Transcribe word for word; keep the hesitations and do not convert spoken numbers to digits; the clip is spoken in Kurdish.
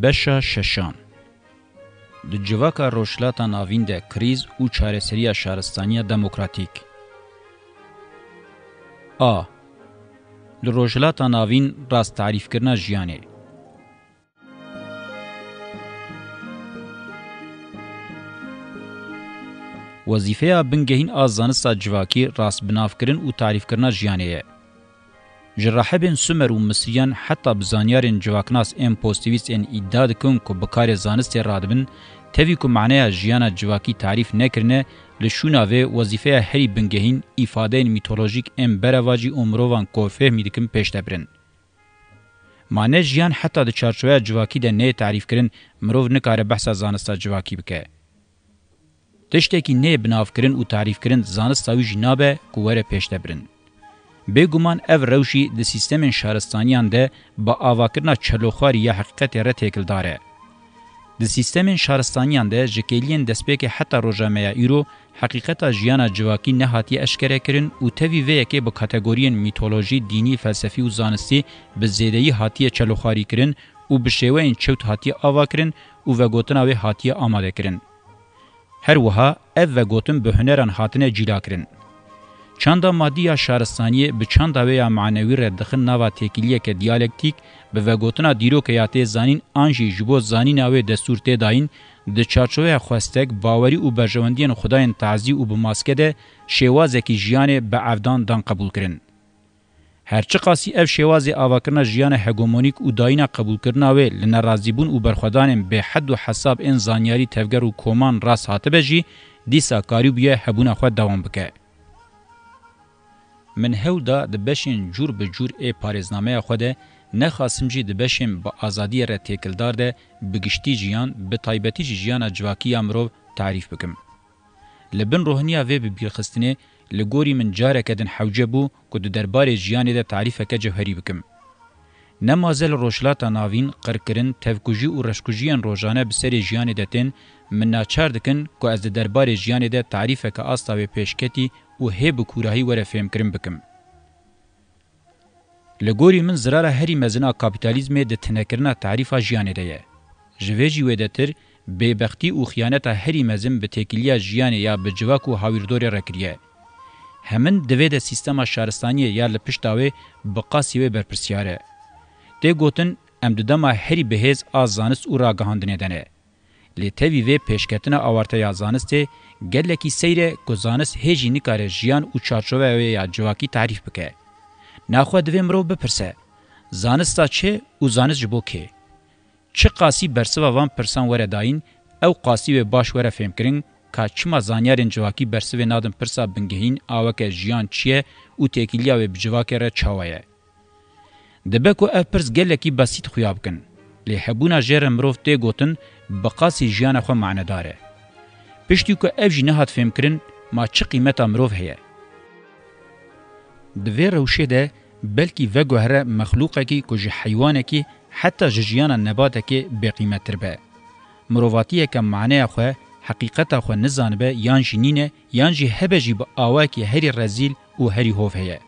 Beşa şeşan. Di civaka Rojhilata Navîn de krîz û çareseriya şaristaniya demokratîk. A. Li Rojhilata Navîn rast tarîfkirina jiyanê. Wezîfeya bingehîn a zanista civakî rastbinavkirin û tarîfkirina jiyanê ye. Ji rahibên Sumer û Misriyan heta bi zanyarên civaknas ên pozîtîvîst ên îdia dikin ku bi karê zanistê radibin, tevî ku maneya jiyana civakî tarîf nekirine, li şûna vê wezîfeya herî bingehîn îfadeyên mîtolojîk ên berevacî û mirovan ku fêhmî dikin pêş de birin. Ma ne jiyan heta di çarçoveya civakî de neyê tarîfkirin, mirov nikare behsa zanista civakî bike. Tiştekî neyê binavkirin û tarîfkirin zanista wî jî nabe ku were pêş de birin. Bêguman ev rewşî di sîstemên şaristaniyan de bi avakirina çeloxwarî ya heqîqetê re têkildar e. Di sîstemên şaristaniyan de ji kêliyên destpêkê heta roja me ya îro heqîqeta jiyana civakî nehatiye eşkerekirin û tevî vê yekê bi kategoriyên mîtolojî, dînî, felsefî û zanistî bi zêdeyî hatiye çeloxwarîkirin û bi şêweyên çewt hatiye avakirin û vegotina wê hatiye amadekirin. Her wiha ev vegotin bi huneran hatine cîlakirin. Çanda madî ya şaristaniyê bi çanda wê ya manewî re dixin nava têkiliyeke diyalektîk, bi vegotina dîroke ya tê zanîn an jî ji bo zanîna wê destûr tê dayîn, di çarçoveya xwestek, bawerî û berjewendiyên xwedayên tazî û bi maske de şêwazekî jiyanê bi evdan dan qebûlkirin. Her çiqasî ev şêwazê avakirina jiyana hegemonîk û dayîna qebûlkirina wê li nerazîbûn û berxwedanên bêhed û hesab ên zanyarî, tevger û koman rast hatibe jî, dîsa karî bûye hebûna xwe dewam bike. Min hewl da di beşên cûr bi cûr ê parêznameya xwe de, nexasim jî di beşên bi azadiyê re têkildar de, bi giştî jiyan, bi taybetî jî jiyana civakî ya mirov tarîf bikim. Li bin rohiniya vê bibîrxistinê, li gorî min careke din hewce bû ku di derbarê jiyanê de tarîfeke cewherî bikim. Ne maze li Rojhilata Navîn qirkirin, tevkujî û reşkujiyên rojane bi serê jiyanê de tên, min naçar dikin ku ez di derbarê jiyanê de tarîfeke asta wê pêşketî û hê bi kûrahî were fêmkirin bikim. Li gorî min zirara herî mezin a kapîtalîzmê di tinekirina tarîfa jiyanê de ye. Ji vê jî wêdetir, bêbextî û xiyaneta herî mezin bi têkiliya jiyanê ya bi civak û hawîrdorê re kiriye. Hemin divê de sîstema şaristaniyê ya li pişta wê bi qasî wê berpirsiyar e. Tê gotin, em di dema herî bihêz a zanist û ragihandinê de ne. Lê tevî vê pêşketina awarteya zanistê gelekî seyr e ku zanist hê jî nikare jiyan û çarçoveya wê ya civakî tarîf bike. Naxwe divê mirov bipirse, zanista çi û zanist ji bo kê? Çi qasî bersiva van pirsan were dayîn, ew qasî wê baş were fêmkirin ka çima zanyarên civakî bersivê nadin pirsa bingehîn a weke jiyan çi ye û têkiliya wê bi civakê re çawa ye. Dibe ku ev pirs gelekî besît xuya bikin, lê hebûna jê re mirov tê gotin bi qasî jiyana xwe manedar e. Piştî ku ev jî nehat fêmkirin, ma çi qîmeta mirov heye? Di vê rewşê de belkî veguhere mexlûqekî ku ji heywanekî heta ji jiyana nebatekê bêqîmettir be. Mirovatiyeke maneya xwe, heqîqeta xwe nizanibe yan jî nîne, yan jî hebe jî bi awayekî herî rezîl û herî hov heye.